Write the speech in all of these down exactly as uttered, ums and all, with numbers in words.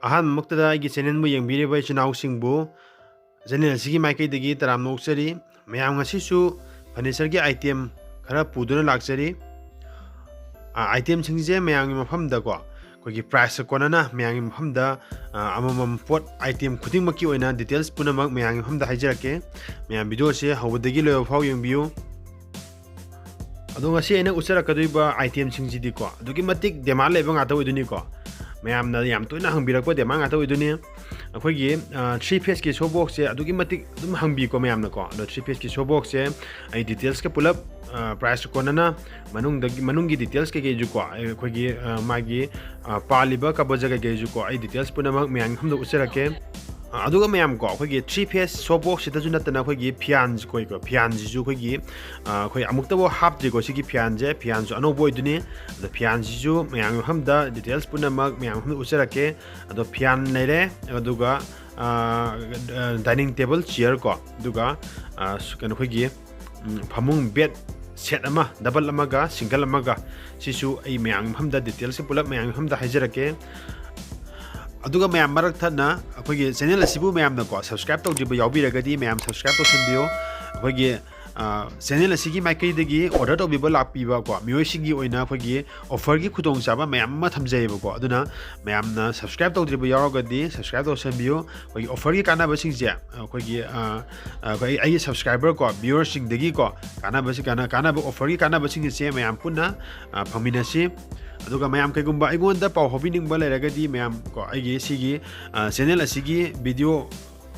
ꯑꯍꯥꯟꯕꯃꯛꯇꯗ ꯑꯩꯒꯤ ꯆꯦꯅꯦꯜꯕꯨ ꯌꯦꯡꯕꯤꯔꯤꯕ ꯏꯆꯤꯟ ꯏꯅꯥꯎꯁꯤꯡꯕꯨ ꯆꯦꯅꯦꯜ ꯑꯁꯤꯒꯤ ꯃꯥꯏꯀꯩꯗꯒꯤ ꯇꯔꯥꯝꯅ ꯑꯣꯛꯆꯔꯤ꯫ ꯃꯌꯥꯝ ꯉꯁꯤꯁꯨ ꯐꯔꯅꯤꯆꯔꯒꯤ ꯑꯥꯏꯇꯦꯝ ꯈꯔ ꯄꯨꯗꯨꯅ ꯂꯥꯛꯆꯔꯤ꯫ ꯑꯥꯏꯇꯦꯝꯁꯤꯡꯁꯦ ꯃꯌꯥꯝꯒꯤ ꯃꯐꯝꯗꯀꯣ, ꯑꯩꯈꯣꯏꯒꯤ ꯄ꯭ꯔꯥꯏꯁꯀ ꯀꯣꯟꯅꯅ ꯃꯌꯥꯝꯒꯤ ꯃꯐꯝꯗ ꯑꯃꯃꯝ ꯄꯣꯠ ꯑꯥꯏꯇꯦꯝ ꯈꯨꯗꯤꯡꯃꯛꯀꯤ ꯑꯣꯏꯅ ꯗꯤꯇꯦꯜꯁ ꯄꯨꯝꯅꯃꯛ ꯃꯌꯥꯝꯒꯤ ꯃꯐꯝꯗ ꯍꯥꯏꯖꯔꯛꯀꯦ꯫ ꯃꯌꯥꯝ ꯚꯤꯗꯤꯑꯣꯁꯦ ꯍꯧꯕꯗꯒꯤ ꯂꯣꯏꯕ ꯐꯥꯎ ꯌꯦꯡꯕꯤꯌꯨ꯫ ꯑꯗꯣ ꯉꯁꯤ ꯑꯩꯅ ꯎꯠꯆꯔꯛꯀꯗꯣꯔꯤꯕ ꯑꯥꯏꯇꯦꯝꯁꯤꯡꯁꯤꯗꯤꯀꯣ, ꯑꯗꯨꯛꯀꯤ ꯃꯇꯤꯛ ꯗꯤꯃꯥꯟ ꯂꯩꯕ ꯉꯥꯛꯇ ꯑꯣꯏꯗꯣꯏꯅꯤꯀꯣ꯫ ꯃꯌꯥꯝꯅ ꯌꯥꯝ ꯇꯣꯏꯅ ꯍꯪꯕꯤꯔꯛꯄ ꯗꯤꯃꯥꯟ ꯉꯥꯛꯇ ꯑꯣꯏꯗꯣꯏꯅꯤ꯫ ꯑꯩꯈꯣꯏꯒꯤ ꯊ꯭ꯔꯤ ꯐꯦꯁꯀꯤ ꯁꯣ ꯕꯣꯛꯁꯁꯦ ꯑꯗꯨꯛꯀꯤ ꯃꯇꯤꯛ ꯑꯗꯨꯝ ꯍꯪꯕꯤꯀꯣ ꯃꯌꯥꯝꯅꯀꯣ꯫ ꯑꯗꯣ ꯊ꯭ꯔꯤ ꯐꯦꯁꯀꯤ ꯁꯣ ꯕꯣꯛꯁꯁꯦ ꯑꯩ ꯗꯤꯇꯦꯜꯁꯀ ꯄꯨꯂꯞ, ꯄ꯭ꯔꯥꯏꯁꯀ ꯀꯣꯟꯅꯅ, ꯃꯅꯨꯡꯗꯒꯤ, ꯃꯅꯨꯡꯒꯤ ꯗꯤꯇꯦꯜꯁ ꯀꯩꯀꯩꯁꯨꯀꯣ, ꯑꯩꯈꯣꯏꯒꯤ ꯃꯥꯒꯤ ꯄꯥꯜꯂꯤꯕ ꯀꯕꯖ ꯀꯩꯀꯩꯁꯨꯀꯣ, ꯑꯩ ꯗꯤꯇꯦꯜꯁ ꯄꯨꯝꯅꯃꯛ ꯃꯌꯥꯝꯒꯤ ꯃꯐꯝꯗ ꯎꯠꯆꯔꯛꯀꯦ꯫ ꯑꯗꯨꯒ ꯃꯌꯥꯝ ꯀꯣ, ꯑꯩꯈꯣꯏꯒꯤ ꯊ꯭ꯔꯤ ꯐꯦꯁ ꯁꯣ ꯕꯣꯛꯁꯁꯤꯗꯁꯨ ꯅꯠꯇꯅ ꯑꯩꯈꯣꯏꯒꯤ ꯐꯤꯌꯥꯟꯁ ꯀꯣꯏꯀꯣ, ꯐꯤꯌꯥꯟꯁꯤꯁꯨ ꯑꯩꯈꯣꯏꯒꯤ ꯑꯩꯈꯣꯏ ꯑꯃꯨꯛꯇꯕꯨ ꯍꯥꯞꯇ꯭ꯔꯤꯀꯣ ꯁꯤꯒꯤ ꯐꯤꯌꯥꯟꯁꯦ꯫ ꯐꯤꯌꯥꯟꯁꯨ ꯑꯅꯧꯕ ꯑꯣꯏꯗꯣꯏꯅꯤ꯫ ꯑꯗꯣ ꯐꯤꯌꯥꯟꯁꯤꯁꯨ ꯃꯌꯥꯝꯒꯤ ꯃꯐꯝꯗ ꯗꯤꯇꯦꯜꯁ ꯄꯨꯝꯅꯃꯛ ꯃꯌꯥꯝ ꯃꯐꯝꯗ ꯎꯠꯆꯔꯛꯀꯦ꯫ ꯑꯗꯣ ꯐꯤꯌꯥꯟ ꯂꯩꯔꯦ, ꯑꯗꯨꯒ ꯗꯥꯏꯅꯤꯡ ꯇꯦꯕꯜ ꯆꯤꯌꯔ ꯀꯣ, ꯑꯗꯨꯒ ꯀꯩꯅꯣ ꯑꯩꯈꯣꯏꯒꯤ ꯐꯃꯨꯡ ꯕꯦꯗ ꯁꯦꯠ ꯑꯃ, ꯗꯕꯜ ꯑꯃꯒ ꯁꯤꯡꯒꯜ ꯑꯃꯒ, ꯁꯤꯁꯨ ꯑꯩ ꯃꯌꯥꯝꯒꯤ ꯃꯐꯝꯗ ꯗꯤꯇꯦꯜꯁꯁꯦ ꯄꯨꯂꯞ ꯃꯌꯥꯝꯒꯤ ꯃꯐꯝꯗ ꯍꯥꯏꯖꯔꯛꯀꯦ꯫ ꯑꯗꯨꯒ ꯃꯌꯥꯝ ꯃꯔꯛ ꯊꯠꯅ ꯑꯩꯈꯣꯏꯒꯤ ꯆꯦꯅꯦꯜ ꯑꯁꯤꯕꯨ ꯃꯌꯥꯝꯅꯀꯣ ꯁꯕꯁꯀ꯭ꯔꯥꯏꯕ ꯇꯧꯗ꯭ꯔꯤꯕ ꯌꯥꯎꯕꯤꯔꯒꯗꯤ ꯃꯌꯥꯝ ꯁꯕꯁꯀ꯭ꯔꯥꯏꯕ ꯇꯧꯁꯟꯕꯤꯌꯨ꯫ ꯑꯩꯈꯣꯏꯒꯤ ꯆꯦꯅꯦꯜ ꯑꯁꯤꯒꯤ ꯃꯥꯏꯀꯩꯗꯒꯤ ꯑꯣꯔꯗꯔ ꯇꯧꯕꯤꯕ ꯂꯥꯛꯄꯤꯕꯀꯣ ꯃꯤꯑꯣꯏꯁꯤꯡꯒꯤ ꯑꯣꯏꯅ ꯑꯩꯈꯣꯏꯒꯤ ꯑꯣꯐꯔꯒꯤ ꯈꯨꯗꯣꯡꯆꯥꯕ ꯃꯌꯥꯝ ꯑꯃ ꯊꯝꯖꯩꯌꯦꯕꯀꯣ꯫ ꯑꯗꯨꯅ ꯃꯌꯥꯝꯅ ꯁꯕꯁꯀ꯭ꯔꯥꯏꯕ ꯇꯧꯗ꯭ꯔꯤꯕ ꯌꯥꯎꯔꯒꯗꯤ ꯁꯕꯁꯀ꯭ꯔꯥꯏꯕ ꯇꯧꯁꯟꯕꯤꯌꯨ꯫ ꯑꯩꯈꯣꯏꯒꯤ ꯑꯣꯐꯔꯒꯤ ꯀꯥꯟꯅꯕꯁꯤꯡꯁꯦ ꯑꯩꯈꯣꯏꯒꯤ ꯑꯩꯒꯤ ꯁꯕꯁꯀ꯭ꯔꯥꯏꯕꯔ ꯀꯣ, ꯚꯤꯌꯨꯋꯔꯁꯤꯡꯗꯒꯤꯀꯣ ꯀꯥꯟꯅꯕꯁꯤ, ꯀꯥꯟꯅ-, ꯀꯥꯟꯅꯕ, ꯑꯣꯐꯔꯒꯤ ꯀꯥꯟꯅꯕꯁꯤꯡꯁꯦ ꯃꯌꯥꯝ ꯄꯨꯟꯅ ꯐꯪꯃꯤꯟꯅꯁꯤ꯫ ꯑꯗꯨꯒ ꯃꯌꯥꯝ ꯀꯩꯒꯨꯝꯕ ꯑꯩꯉꯣꯟꯗ ꯄꯥꯎ ꯐꯥꯎꯕꯤꯅꯤꯡꯕ ꯂꯩꯔꯒꯗꯤ ꯃꯌꯥꯝ ꯀꯣ, ꯑꯩꯒꯤ ꯁꯤꯒꯤ ꯆꯦꯅꯦꯜ ꯑꯁꯤꯒꯤ ꯚꯤꯗꯤꯑꯣ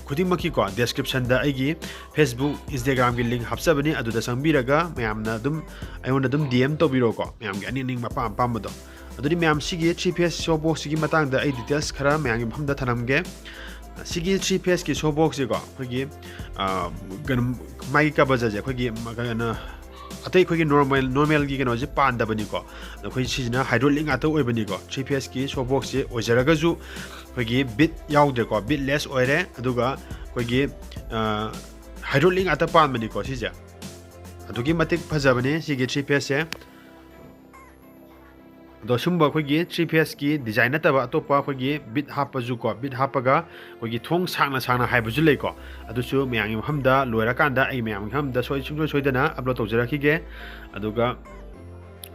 ꯈꯨꯗꯤꯡꯃꯛꯀꯤꯀꯣ ꯗꯦꯁꯀ꯭ꯔꯤꯞꯁꯟꯗ ꯑꯩꯒꯤ ꯐꯦꯁꯕꯨꯛ, ꯏꯟꯁꯇꯥꯒ꯭ꯔꯥꯝꯒꯤ ꯂꯤꯡ ꯍꯥꯞꯆꯕꯅꯤ꯫ ꯑꯗꯨꯗ ꯆꯪꯕꯤꯔꯒ ꯃꯌꯥꯝꯅ ꯑꯗꯨꯝ ꯑꯩꯉꯣꯟꯗ ꯑꯗꯨꯝ ꯗꯤ ꯑꯦꯝ ꯇꯧꯕꯤꯔꯣꯀꯣ, ꯃꯌꯥꯝꯒꯤ ꯑꯅꯤꯡ ꯑꯅꯤꯡꯕ ꯑꯄꯥꯝ ꯑꯄꯥꯝꯕꯗꯣ꯫ ꯑꯗꯨꯗꯤ ꯃꯌꯥꯝ ꯁꯤꯒꯤ ꯊ꯭ꯔꯤ ꯐꯦꯁ ꯁꯣ ꯕꯣꯛꯁꯁꯤꯒꯤ ꯃꯇꯥꯡꯗ ꯑꯩ ꯗꯤꯇꯦꯜꯁ ꯈꯔ ꯃꯌꯥꯝꯒꯤ ꯃꯐꯝꯗ ꯊꯅꯝꯒꯦ꯫ ꯁꯤꯒꯤ ꯊ꯭ꯔꯤ ꯐꯦꯁꯀꯤ ꯁꯣ ꯕꯣꯛꯁꯁꯤꯀꯣ ꯑꯩꯈꯣꯏꯒꯤ ꯀꯩꯅꯣ, ꯃꯥꯒꯤ ꯀꯕꯖꯁꯦ ꯑꯩꯈꯣꯏꯒꯤ ꯀꯩꯅꯣ, ꯑꯇꯩ ꯑꯩꯈꯣꯏꯒꯤ ꯅꯣꯔꯃꯦꯜ, ꯅꯣꯔꯃꯦꯜꯒꯤ ꯀꯩꯅꯣꯁꯦ ꯄꯥꯟꯗꯕꯅꯤꯀꯣ꯫ ꯑꯩꯈꯣꯏ ꯁꯤꯁꯤꯅ ꯍꯥꯏꯗ꯭ꯔꯣꯂꯤꯛ ꯉꯥꯛꯇ ꯑꯣꯏꯕꯅꯤꯀꯣ꯫ ꯊ꯭ꯔꯤ ꯐꯦꯁꯀꯤ ꯁꯣ ꯕꯣꯛꯁꯁꯦ ꯑꯣꯏꯖꯔꯒꯁꯨ ꯑꯩꯈꯣꯏꯒꯤ ꯕꯤꯠ ꯌꯥꯎꯗ꯭ꯔꯦꯀꯣ, ꯕꯤꯠꯂꯦꯁ ꯑꯣꯏꯔꯦ꯫ ꯑꯗꯨꯒ ꯑꯩꯈꯣꯏꯒꯤ ꯍꯥꯏꯗ꯭ꯔꯣꯂꯤꯛ ꯉꯥꯛꯇ ꯄꯥꯟꯕꯅꯤꯀꯣ ꯁꯤꯁꯦ꯫ ꯑꯗꯨꯛꯀꯤ ꯃꯇꯤꯛ ꯐꯖꯕꯅꯤ ꯁꯤꯒꯤ ꯊ꯭ꯔꯤ ꯐꯦꯁꯁꯦ꯫ ꯑꯗꯣ ꯁꯨꯝꯕ ꯑꯩꯈꯣꯏꯒꯤ ꯊ꯭ꯔꯤ ꯐꯦꯁꯀꯤ ꯗꯤꯖꯥꯏꯟ ꯅꯠꯇꯕ ꯑꯇꯣꯞꯄ ꯑꯩꯈꯣꯏꯒꯤ ꯕꯤꯠ ꯍꯥꯞꯄꯁꯨ ꯀꯣ, ꯕꯤꯠ ꯍꯥꯞꯄꯒ ꯑꯩꯈꯣꯏꯒꯤ ꯊꯣꯡ ꯁꯥꯡꯅ ꯁꯥꯡꯅ ꯍꯥꯏꯕꯁꯨ ꯂꯩꯀꯣ꯫ ꯑꯗꯨꯁꯨ ꯃꯌꯥꯝꯒꯤ ꯃꯐꯝꯗ ꯂꯣꯏꯔꯀꯥꯟꯗ ꯑꯩ ꯃꯌꯥꯝꯒꯤ ꯃꯐꯝꯗ ꯁꯣꯏ-, ꯁꯨꯡꯁꯣꯏ ꯁꯣꯏꯗꯅ ꯑꯞꯂꯣꯗ ꯇꯧꯖꯔꯛꯈꯤꯒꯦ꯫ ꯑꯗꯨꯒ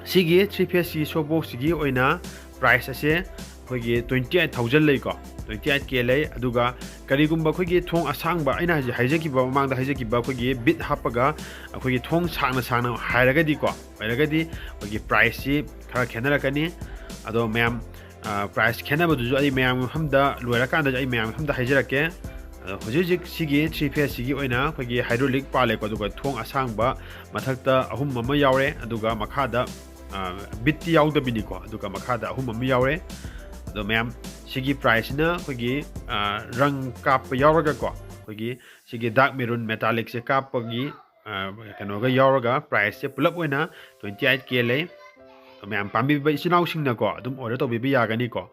ꯁꯤꯒꯤ ꯊ꯭ꯔꯤ ꯐꯦꯁꯀꯤ ꯁꯣꯞ ꯕꯣꯛꯁꯁꯤꯒꯤ ꯑꯣꯏꯅ ꯄ꯭ꯔꯥꯏꯁ ꯑꯁꯦ ꯑꯩꯈꯣꯏꯒꯤ twenty eight thousand ꯂꯩꯀꯣ, twenty eight K ꯂꯩ꯫ ꯑꯗꯨꯒ ꯀꯔꯤꯒꯨꯝꯕ ꯑꯩꯈꯣꯏꯒꯤ ꯊꯣꯡ ꯑꯁꯥꯡꯕ, ꯑꯩꯅ ꯍꯧꯖꯤꯛ ꯍꯥꯏꯖꯈꯤꯕ, ꯃꯃꯥꯡꯗ ꯍꯥꯏꯖꯈꯤꯕ ꯑꯩꯈꯣꯏꯒꯤ ꯕꯤꯠ ꯍꯥꯞꯄꯒ ꯑꯩꯈꯣꯏꯒꯤ ꯊꯣꯡ ꯁꯥꯡꯅ ꯁꯥꯡꯅ ꯍꯥꯏꯔꯒꯗꯤꯀꯣ, ꯑꯣꯏꯔꯒꯗꯤ ꯑꯩꯈꯣꯏꯒꯤ ꯄ꯭ꯔꯥꯏꯁꯁꯤ ꯈꯔ ꯈꯦꯠꯅꯔꯛꯀꯅꯤ꯫ ꯑꯗꯣ ꯃꯌꯥꯝ, ꯑ, ꯄ꯭ꯔꯥꯏꯁ ꯈꯦꯠꯅꯕꯗꯨꯁꯨ ꯑꯩ ꯃꯌꯥꯝꯒꯤ ꯃꯐꯝꯗ, ꯂꯣꯏꯔꯀꯥꯟꯗ ꯑꯩ ꯃꯌꯥꯝꯒꯤ ꯃꯐꯝꯗ ꯍꯥꯏꯖꯔꯛꯀꯦ꯫ ꯑꯗꯣ ꯍꯧꯖꯤꯛ ꯍꯧꯖꯤꯛ ꯁꯤꯒꯤ ꯊ꯭ꯔꯤ ꯐꯦꯁꯁꯤꯒꯤ ꯑꯣꯏꯅ ꯑꯩꯈꯣꯏꯒꯤ ꯍꯥꯏꯗ꯭ꯔꯣꯂꯤꯛ ꯄꯥꯜꯂꯦꯀꯣ, ꯑꯗꯨꯒ ꯊꯣꯡ ꯑꯁꯥꯡꯕ ꯃꯊꯛꯇ ꯑꯍꯨꯝ ꯑꯃ ꯌꯥꯎꯔꯦ, ꯑꯗꯨꯒ ꯃꯈꯥꯗ, ꯑ, ꯕꯤꯠꯇꯤ ꯌꯥꯎꯗꯕꯤꯅꯤꯀꯣ, ꯑꯗꯨꯒ ꯃꯈꯥꯗ ꯑꯍꯨꯝ ꯑꯃ ꯌꯥꯎꯔꯦ꯫ ꯑꯗꯣ ꯃꯌꯥꯝ, ꯁꯤꯒꯤ ꯄ꯭ꯔꯥꯏꯁꯁꯤꯅ ꯑꯩꯈꯣꯏꯒꯤ, ꯑ, ꯔꯪ ꯀꯥꯞꯄ ꯌꯥꯎꯔꯒꯀꯣ, ꯑꯩꯈꯣꯏꯒꯤ ꯁꯤꯒꯤ ꯗꯥꯔꯛ ꯃꯦꯔꯨꯟ ꯃꯦꯇꯥꯂꯤꯛꯁꯦ ꯀꯥꯞꯄꯒꯤ, ꯑ, ꯀꯩꯅꯣꯒ ꯌꯥꯎꯔꯒ ꯄ꯭ꯔꯥꯏꯁꯁꯦ ꯄꯨꯂꯞ ꯑꯣꯏꯅ twenty eight K ꯂꯩ꯫ ꯑꯗꯣ ꯃꯌꯥꯝ ꯄꯥꯝꯕꯤꯕ ꯏꯆꯤꯟ ꯏꯅꯥꯎꯁꯤꯡꯅꯀꯣ ꯑꯗꯨꯝ ꯑꯣꯔꯗꯔ ꯇꯧꯕꯤꯕ ꯌꯥꯒꯅꯤꯀꯣ꯫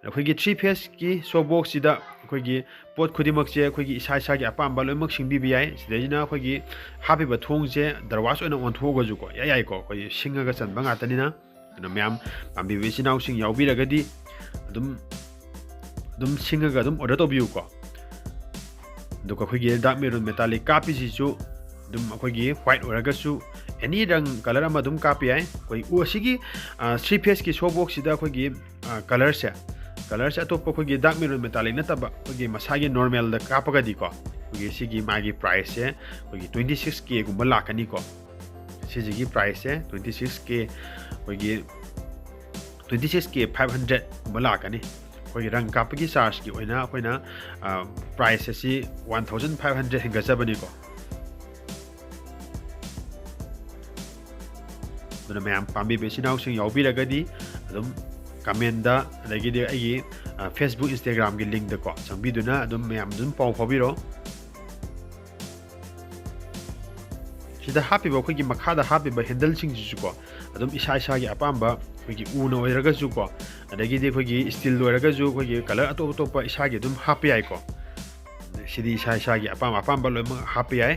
ꯑꯩꯈꯣꯏꯒꯤ ꯊ꯭ꯔꯤ ꯐꯦꯁꯀꯤ ꯁꯣꯞ ꯕꯣꯛꯁꯁꯤꯗ ꯑꯩꯈꯣꯏꯒꯤ ꯄꯣꯠ ꯈꯨꯗꯤꯡꯃꯛꯁꯦ ꯑꯩꯈꯣꯏꯒꯤ ꯏꯁꯥ ꯏꯁꯥꯒꯤ ꯑꯄꯥꯝꯕ ꯂꯣꯏꯅꯃꯛ ꯁꯤꯡꯕꯤꯕ ꯌꯥꯏ꯫ ꯁꯤꯗꯩꯁꯤꯅ ꯑꯩꯈꯣꯏꯒꯤ ꯍꯥꯞꯄꯤꯕ ꯊꯣꯡꯁꯦ ꯗꯔꯋꯥꯖ ꯑꯣꯏꯅ ꯑꯣꯟꯊꯣꯛꯑꯒꯁꯨꯀꯣ ꯏꯌꯥ ꯌꯥꯏꯀꯣ, ꯑꯩꯈꯣꯏꯒꯤ ꯁꯤꯡꯉꯒ ꯆꯟꯕ ꯉꯥꯛꯇꯅꯤꯅ꯫ ꯑꯗꯨꯅ ꯃꯌꯥꯝ ꯄꯥꯝꯕꯤꯕ ꯏꯆꯤꯟ ꯏꯅꯥꯎꯁꯤꯡ ꯌꯥꯎꯕꯤꯔꯒꯗꯤ ꯑꯗꯨꯝ, ꯑꯗꯨꯝ ꯁꯤꯡꯉꯒ ꯑꯗꯨꯝ ꯑꯣꯔꯗꯔ ꯇꯧꯕꯤꯌꯨꯀꯣ꯫ ꯑꯗꯨꯒ ꯑꯩꯈꯣꯏꯒꯤ ꯗꯥꯔꯛ ꯃꯦꯔꯨꯟ ꯃꯦꯇꯥꯂꯤꯛ ꯀꯥꯞꯄꯤꯁꯤꯁꯨ ꯑꯗꯨꯝ ꯑꯩꯈꯣꯏꯒꯤ ꯋꯥꯏꯠ ꯑꯣꯏꯔꯒꯁꯨ ꯑꯦꯅꯤ ꯔꯪ ꯀꯂꯔ ꯑꯃ ꯑꯗꯨꯝ ꯀꯥꯞꯄ ꯌꯥꯏ꯫ ꯑꯩꯈꯣꯏ ꯎ ꯑꯁꯤꯒꯤ, ꯑ, ꯊ꯭ꯔꯤ ꯐꯦꯁꯀꯤ ꯁꯣꯞ ꯕꯣꯛꯁꯁꯤꯗ ꯑꯩꯈꯣꯏꯒꯤ, ꯑ, ꯀꯂꯔꯁꯦ, ꯀꯂꯔꯁꯦ ꯑꯇꯣꯞꯄ ꯑꯩꯈꯣꯏꯒꯤ ꯗꯥꯔꯛ ꯃꯦꯔꯨꯟ ꯃꯦꯇꯥꯂꯤꯛ ꯅꯠꯇꯕ ꯑꯩꯈꯣꯏꯒꯤ ꯃꯁꯥꯒꯤ ꯅꯣꯔꯃꯦꯜꯗ ꯀꯥꯞꯄꯒꯗꯤꯀꯣ, ꯑꯩꯈꯣꯏꯒꯤ ꯁꯤꯒꯤ ꯃꯥꯒꯤ ꯄ꯭ꯔꯥꯏꯁꯁꯦ ꯑꯩꯈꯣꯏꯒꯤ twenty six K ꯒꯨꯝꯕ ꯂꯥꯛꯀꯅꯤꯀꯣ꯫ ꯁꯤꯁꯤꯒꯤ ꯄ꯭ꯔꯥꯏꯁꯁꯦ twenty six K, ꯑꯩꯈꯣꯏꯒꯤ twenty six K five hundred ꯒꯨꯝꯕ ꯂꯥꯛꯀꯅꯤ꯫ ꯑꯩꯈꯣꯏꯒꯤ ꯔꯪ ꯀꯥꯞꯄꯒꯤ ꯆꯥꯔꯖꯀꯤ ꯑꯣꯏꯅ ꯑꯩꯈꯣꯏꯅ, ꯑ, ꯄ꯭ꯔꯥꯏꯁ ꯑꯁꯤ one thousand five hundred ꯍꯦꯟꯒꯠꯆꯕꯅꯤꯀꯣ꯫ ꯑꯗꯨꯅ ꯃꯌꯥꯝ ꯄꯥꯝꯕꯤꯕ ꯏꯆꯤꯟ ꯏꯅꯥꯎꯁꯤꯡ ꯌꯥꯎꯕꯤꯔꯒꯗꯤ ꯑꯗꯨꯝ ꯀꯃꯦꯟꯗ, ꯑꯗꯒꯤꯗꯤ ꯑꯩꯒꯤ, ꯑ, Facebook, Instagram-ꯒꯤ ꯂꯤꯡꯗꯀꯣ ꯆꯪꯕꯤꯗꯨꯅ ꯑꯗꯨꯝ ꯃꯌꯥꯝ ꯑꯗꯨꯝ ꯄꯥꯎ ꯐꯥꯎꯕꯤꯔꯣ꯫ ꯁꯤꯗ ꯍꯥꯞꯄꯤꯕ, ꯑꯩꯈꯣꯏꯒꯤ ꯃꯈꯥꯗ ꯍꯥꯞꯄꯤꯕ ꯍꯦꯟꯗꯜꯁꯤꯡꯁꯤꯁꯨꯀꯣ ꯑꯗꯨꯝ ꯏꯁꯥ ꯏꯁꯥꯒꯤ ꯑꯄꯥꯝꯕ, ꯑꯩꯈꯣꯏꯒꯤ ꯎꯅ ꯑꯣꯏꯔꯒꯁꯨꯀꯣ, ꯑꯗꯒꯤꯗꯤ ꯑꯩꯈꯣꯏꯒꯤ ꯁ꯭ꯇꯤꯜ ꯑꯣꯏꯔꯒꯁꯨ, ꯑꯩꯈꯣꯏꯒꯤ ꯀꯂꯔ ꯑꯇꯣꯞ ꯑꯇꯣꯞꯄ ꯏꯁꯥꯒꯤ ꯑꯗꯨꯝ ꯍꯥꯞꯄ ꯌꯥꯏꯀꯣ꯫ ꯁꯤꯗꯤ ꯏꯁꯥ ꯏꯁꯥꯒꯤ ꯑꯄꯥꯝ ꯑꯄꯥꯝꯕ ꯂꯣꯏꯅꯃꯛ ꯍꯥꯞꯄ ꯌꯥꯏ꯫